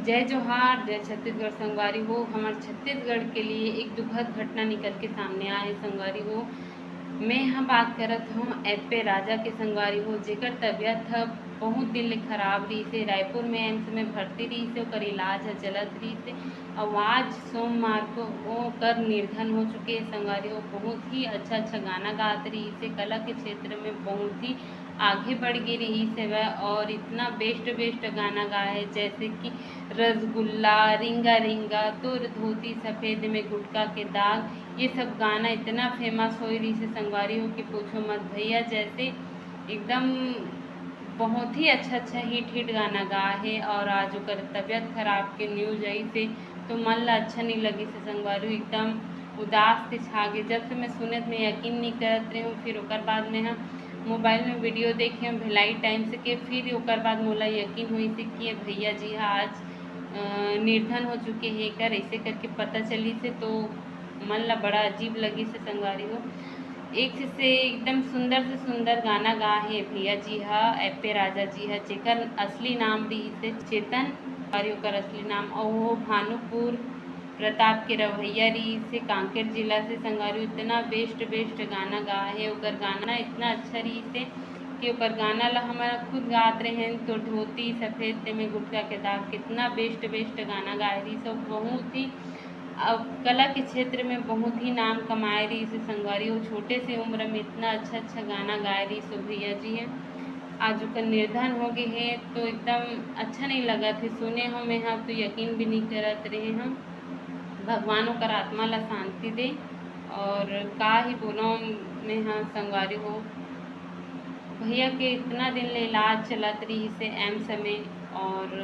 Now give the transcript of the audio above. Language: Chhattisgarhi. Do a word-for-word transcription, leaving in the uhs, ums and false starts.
जय जोहार, जय छत्तीसगढ़ संगवारी हो। हमर छत्तीसगढ़ के लिए एक दुखद घटना निकल के सामने आए हे संगवारी हो। मैं ह बात करत हूँ एप्पे राजा के संगवारी हो, जेकर तबीयत ह बहुत दिन ले खराब रहिस हे। रायपुर में एम्स में भर्ती रहिस हे, ओकर इलाज ह चलत रहिस हे। अउ आज सोमवार को ओकर निर्धन हो चुके हे संगवारी हो। बहुत ही अच्छा अच्छा गाना गात रहिस हे, कला के क्षेत्र में बहुत ही आगे बढ़ गे रहिस हवय और इतना best best गाना गाए हे, जैसे कि रसगुल्ला, रिंगा रिंगा, तोर धोती सफेद में गुटखा के दाग, ये सब गाना इतना famous होए रहिस हे संगवारी हो कि पूछो मत भैया। जैसे एकदम बहुत ही अच्छा अच्छा hit hit गाना गाए हे और आज ओकर तबीयत खराब के news आइस हे तो मन ला अच्छा नहीं लगिस हे संगवारी हो, एकदम उदास से छा गे। जब से मैं सुने त मैं यकीन नहीं करत रहे हूँ, फिर ओकर बाद में हम मोबाइल में video देखे हूँ भिलाई टाइम्स के, फिर ओकर बाद मोला यकीन होइस हे कि ये भैया जी हा आज अ, निर्धन हो चुके हे कर ऐसे करके पता चलिस हे तो मन ला बड़ा अजीब लगिस हे संगवारी हो। एक से, से एकदम सुंदर से सुंदर गाना गा हे भैया जी हा, एप्पे राजा जी हा, जेकर असली नाम रहिस हे चेतन, और ओकर असली नाम, और वो भानुपुर प्रताप के रहवैया रहिस हे, कांकेर जिला से संगवारी हो। इतना best best गाना गा हे, ओकर गाना इतना अच्छा रहिस हे कि ओकर गाना ला हमन खुद गात रहेन, तो धोती सफेद ते में गुटखा के दाग, कितना best best गाना गाए रहिस हे। बहुत ही अब कला के क्षेत्र में बहुत ही नाम कमाए रहिस हे संगवारी हो। छोटे से उम्र में इतना अच्छा अच्छा गाना गाए रहिस हे भैया जी हे। आज ओकर निर्धन हो गे हे तो एकदम अच्छा नहीं लगत हे। सुने हो मैं हा तो यकीन भी नहीं करत रहे हूँ। भगवान ओकर आत्मा ला शांति दे। और का ही बोलो मैं हा संगवारी हो, भैया के इतना दिन ले इलाज चलत रहिस हे एम्स में और